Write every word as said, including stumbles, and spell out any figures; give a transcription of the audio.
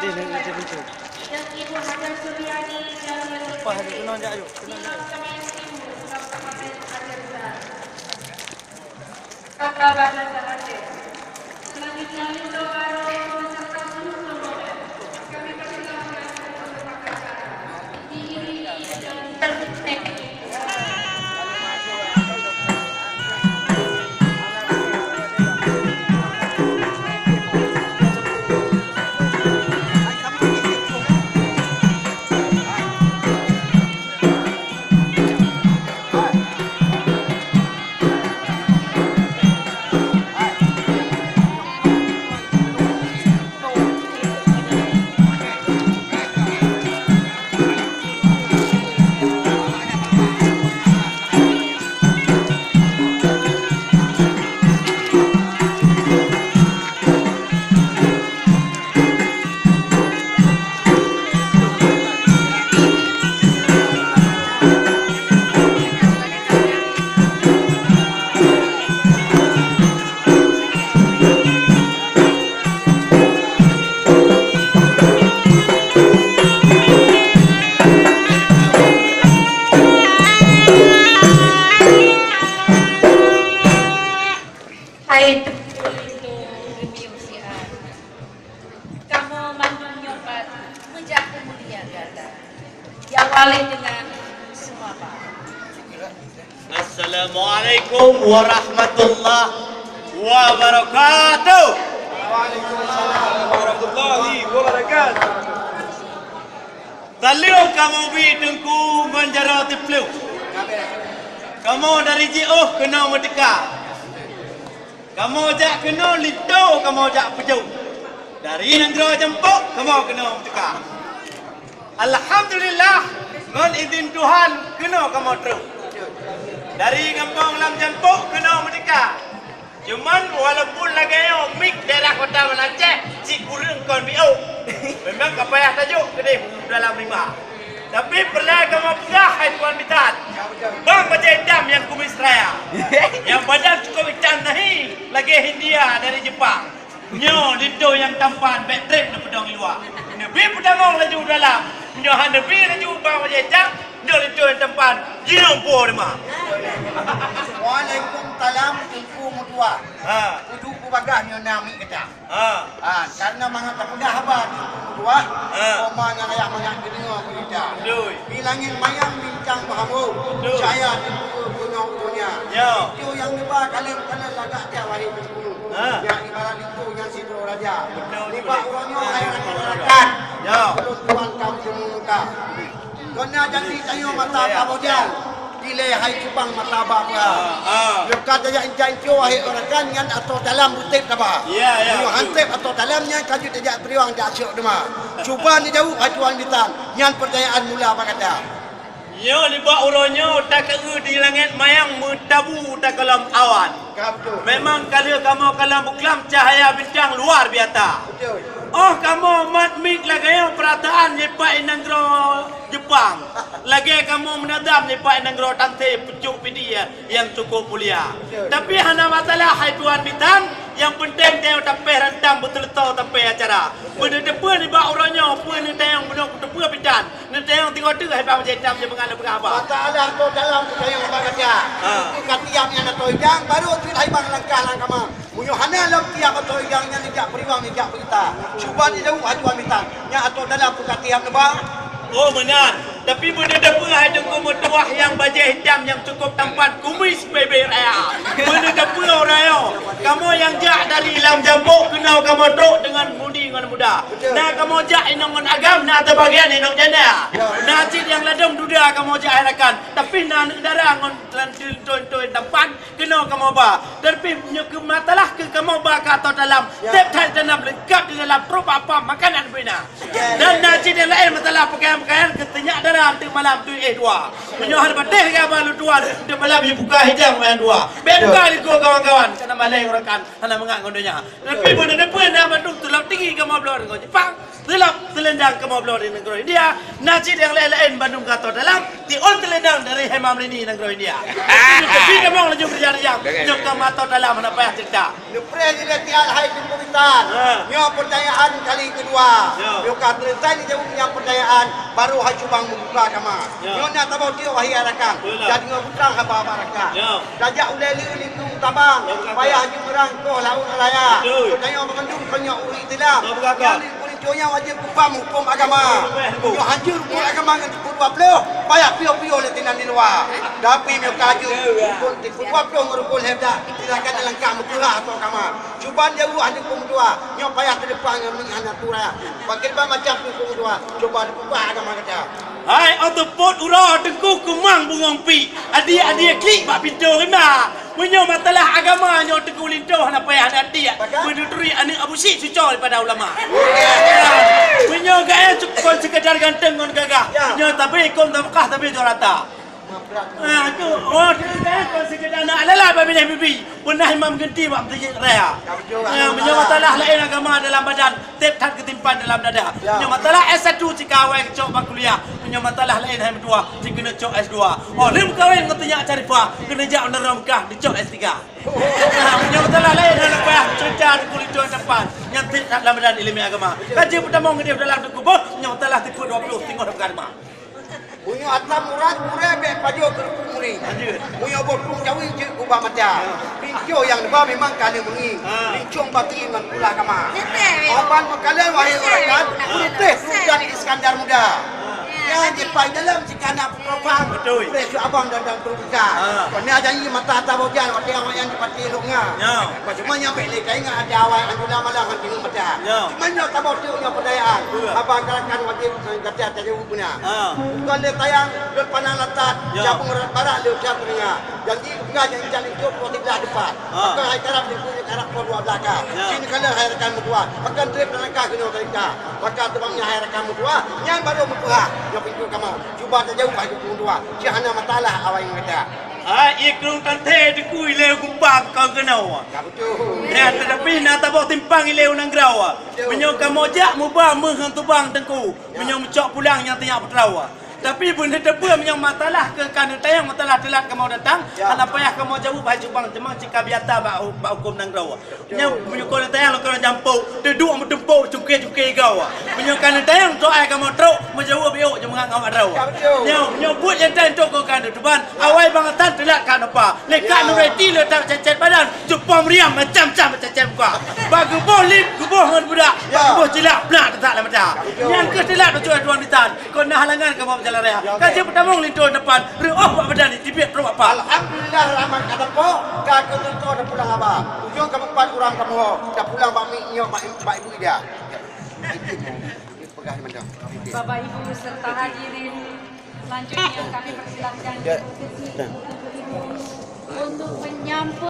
Ini, ini, ini, ini. Lepas tu, kena jak, yuk. Kena jak. Hai Teungku Linto Geumieng Siat, kamoe mandum nyoe pat meujak peumulia gata. Diawali dengan sumapa. Assalamualaikum warahmatullahi wabarakatuh. Waalaikumsalam warahmatullahi wabarakatuh. Saleuem kamoe bi Teungku ngon jaroe teuplueng. Kamoe dari jiôh keunoe meuteuka. Kamoe jak keunoe linto, kamoe jak peujeuet. Dari nanggroe Jampok kamoe keunoe meuteuka. Alhamdulillah, ngon idhin Tuhan keunoe kamoe trok. Dari gampông Lam Jampok keunoe meuteuka. Cuman walaupun lagèe nyoe mik daerah Kota Banda Aceh sikureueng kon biôh. Memang ka payah tajok keudeh dalam lima. Tapi peureulèe kamoe peugah, hai Tuan Bisan, Bang Bajèe Itam nyang kumis raya, nyang badan cukup itam nahi lagèe Hindia dari Jepang. Nyoe linto nyang tampan bèk trép neupeudong i luwa. Neubi peutamong laju u dalam. Nyoe han neubi laju Bang Bajèe Itam, nyoe linto nyang tampan jinoe po teuma. Waalaikumsalam, Teungku meutuah. Ha. Kudu kubagaih nyoe na miet gata. Ha. Ha, karena mangat tapeugah haba di Teungku meutuah, ha, oma ngon ayah mangat geudeungoe beurita. Beutôi. Di langèt mayang bintang meuhambô, beutôi, cahya di buleuen gunong donya. Ya. Linto nyang neuba kalon-kalon lagak that wahé Teungku. Ha. Nyang ibarat linto nyang sidroe raja. Beutôi. Nibak uroe nyoe hai rakan-rakan, ya, ulôn tuan ka meuteumeung muka. Kon na janji tanyoe mata tabojang, dilèe hai cupang mata bak peuha. Ah, ah. Nyoe ka tajak inca-inco wahé rakan, nyan atô dalam beutek taba. Ya, ya, beutôi. Nyoe han trép atô dalam nyan ka jeuet tajak peuriwang jak syok teuma. Cuba neujaweueb hai Tuan Bisan, nyan peucayaan mula bak gata. Nyoe nibak uroe nyoe takeu di langèt mayang meutabu takalon awan. Ka beutôi. Memang ka lheueh kamoe kalon beuklam cahya bintang luar biasa. Beutôi. Óh kamoe mat mik lagèe nyoe peurataan jipak i nanggroe Jepang. Lagèe kamoe meunadam jipak i nanggroe Tante pucôk pidie nyang cukup mulia. Beutôi. Tapi hana masalah hai Tuan Bisan, nyang peunteng tanyoe tapéh rantang beuteuleutô tapéh acara. Beutôi. Beuneuteupeu nibak uroe nyoe peue neutanyong bunoe kuteupeu Bisan. Neutanyong tigo teuk hai Bang Jai Tam nyang beungoh neupeugah haba. Masalah atô dalam kutanyong bak gata. Ha. Keu ka tiam nyan atô idang, baru treuk hai Bang langkah lam kama. Meunyoe hana lom tiam atô idang nyan neujak peuriwang, neujak peurintah. Cuba neujaweueb hai Tuan Bisan. Nyan atô dalam keu ka tiam neuba. Oh, meunan. Tapi beuneuteupeu hai Teungku meutuah nyang bajèe itam nyang cukup tampan kumis bèe-bèe raya. Beuneuteupeu uroe nyoe. Kamoe nyang jak dari Lam Jampok keunoe kamoe trok deungon mudi ngon muda. Betul. Na kamoe jak inong ngon agam, na teubagian inong janda. Ya. Na cit nyang ladôm duda kamoe jak hai rakan. Tapi na aneuk dara ngon linto-linto tampan keunoe kamoe ba. Tapi nyoe keu masalah keu kamoe ba keu atô dalam. Ya. Tiep that tanam leungkap di dalam trok apa makanan bina. Ya. Dan na cit nyang laén masalah pakaian-pakaian keu teunyak dara teuk malam teuk éh dua. Meunyoe hana patéh lagèe abang lôn tuan, teuk malam jibuka hidang meunan dua. Bèk buka likôt kawan-kawan, kana malèe rakan hana mangat ngon donya. Tapi beuneuteupeu na bandum seulab tinggi kamoe bloe ngon Jepang, seulab seuleueng Nyang kamoe bloe di nanggroe India, na cit nyang laén-laén bandum ka tô dalam, tiôn teuleunang dari Hema Malini nanggroe India. Tapi kamoe laju beureuja-reujang, nyoe ka mantong dalam hana payah ceurita. Neupreh lé tiat hai Teungku Bitan. Ha. Nyoe peutanyaan kali keudua. Ya. Nyoe ka teureulai jaweueb nyang peutanyaan, baru hai Cubang meubuka agama. Ya. Nyoe na tabôh tiôk wahai rakan. Betul lah. Dan nyoe bukan haba-haba rakan. Ya. Tajak ulèe lé lintung tabang, ya, betul. Payah jeuet meurangkoh laôt raya. Betul. Tanyoe meukandung tanyoe ureueng Islam. Ya, betul. Nyang di kulit nyoe wajéb kupaham hukôm agama. Betul, betul. Nyoe hanjeuet rukôn agama ngon rukôn dua ploh, payah piôh-piôh lé tinan di luwa. Tapi nyoe ka jeuet rukôn tiep dua ploh ngon rukôn lhèe blah, silakan dilangkah meupeugah ateueh agama. Cuba jaweueb hana hukôm dua, nyoe payah teudeupah ngon meuhana tura. Pakriban macam hukôm dua, cuba dipeugah agama gata. Hai, oh teupot uroe Teungku keumang bungong pih, adie-adie klik bak pintoe rimba. Meunyoe masalah agama nyoe Teungku Linto hana payah hana tiek. Pakon? Meunuturi aneuk Abu Syik suco daripada ulama. Meunyoe gaya kon sekadar ganteng ngon gagah. Ya. Meunyoe tabe kon tabakah tabe jurata. Ah, tu. Oh, tu kan kon sekadar nak lalai bak binéh bibi. Pernah imam genti bak masjid raya. Ya, betul. Ah, meunyoe masalah laén agama dalam badan, tép that geusimpan dalam dada. Ya. Meunyoe masalah S satu cit ka awai cok bak kuliah. Meunyoe masalah laén hai meutuah, cit keuneuk cok S dua. Oh, lheueh meukawen ngon Teungku Nyak Syarifah, keuneuk jak u Nanggroe Mekah, dicok S tiga. Ah, meunyoe masalah laén hana payah cerita di kulit tuan depan. Nyang tép that lam badan ileumèe agama. Ka jeuet peutamong geudeh dalam teungku boh, meunyoe masalah tipe dua puluh, singoh dapat agama. Meunyoe asam urat gurèe bèk pajoh keu ruku muri. Lanjut. Meunyoe boh plueng jawi jeuet kubah mata. Ya. Linto nyang neuba memang ka lheueh meungieng. Ha. Lincong baki ngon pula kama. Betul. Oban meukalon wahai rakan, betul. Putih Sultan Iskandar Muda. Ya. Nyan jipai dalam jika nak peukopan. Betul. Putih su abang dan dan tu buka. Ha. Pernah janji mata tabau jan, watèe awak nyan dipati lok nga. Ya. Cuma nyang bèk lé kaingat ada awai anjula malam ngon tinggong mata. Ya. Cuma nyoe tabau tu nyoe peudayaan. Betul. Abang rakan wajéb gata tajaweueb beuna. Ha. Bukan lé tayang, lôn pandang latat, ya. Cabung barat lôn ucap teungoh. Janji peugah janji-janji tu pukul tiga depan. Ha. Maka hai karab di sini karab pukul dua belas ka. Ya. Sini kala hai rakan meutuah. Maka trép dan langkah keunoe tadi ka. Maka teubang nyan hai rakan meutuah, nyan baru meutuah. Nyoe pintoe kamoe. Cuba tajaweueb hai meutuah. Cit hana masalah awai ngon gata. Hai, ié krueng tanthe Teungku ilèe u Geumpang kon keunoe. Ka beutôi. Ya, tetapi na tabôh timpang ilèe u Nanggroe. Beutôi. Meunyoe kamoe jak muba meuh ngon tubang Teungku. Ya. Meunyoe meucok pulang nyang teunyak peutroe. Tapi beuneuteupeu meunyoe masalah keu ka neutanyong masalah teulat kamoe datang, ya. Hana payah kamoe jaweueb hai Cubang, teuma cit ka biasa bak, bak hukôm Nanggroe. Nyoe, meunyoe kon neutanyong lôn kon jampôk, teuduek meutumpôk cungké-cungké igoe. Meunyoe ka neutanyong soai kamoe trok, meujaweueb iôk jeumeungak ngon awak droe. Ya, betul. Nyoe, meunyoe buet nyang tan trok kon ka neuteuban, ya. Awai bangasan teulat ka neupa. Lé ka, ya. Nureti le that cecet badan, cupong meriam macam-macam cecet muka. Bak geuboh lip, geuboh ngon budak, ya. Bak geuboh cilak, plak teutak lam mata. Ya, betul. Nyan keuh teulat tujuan tuan di tan. Kon na halangan kamoe jalan raya. Ya, ka jeuet peutamong linto depan, reuôh bak badan jiteubiet rôh apa. Alhamdulillah, rahmat ka teuka, ka keuneuk teuka dan pulang haba. Ujong kamoe pat urang kamoe, dan pulang bak mi nyoe bak, bak Ibu Ida. Peugah mantong. Bapak Ibu serta hadirin, selanjutnya kami persilakan untuk menyambut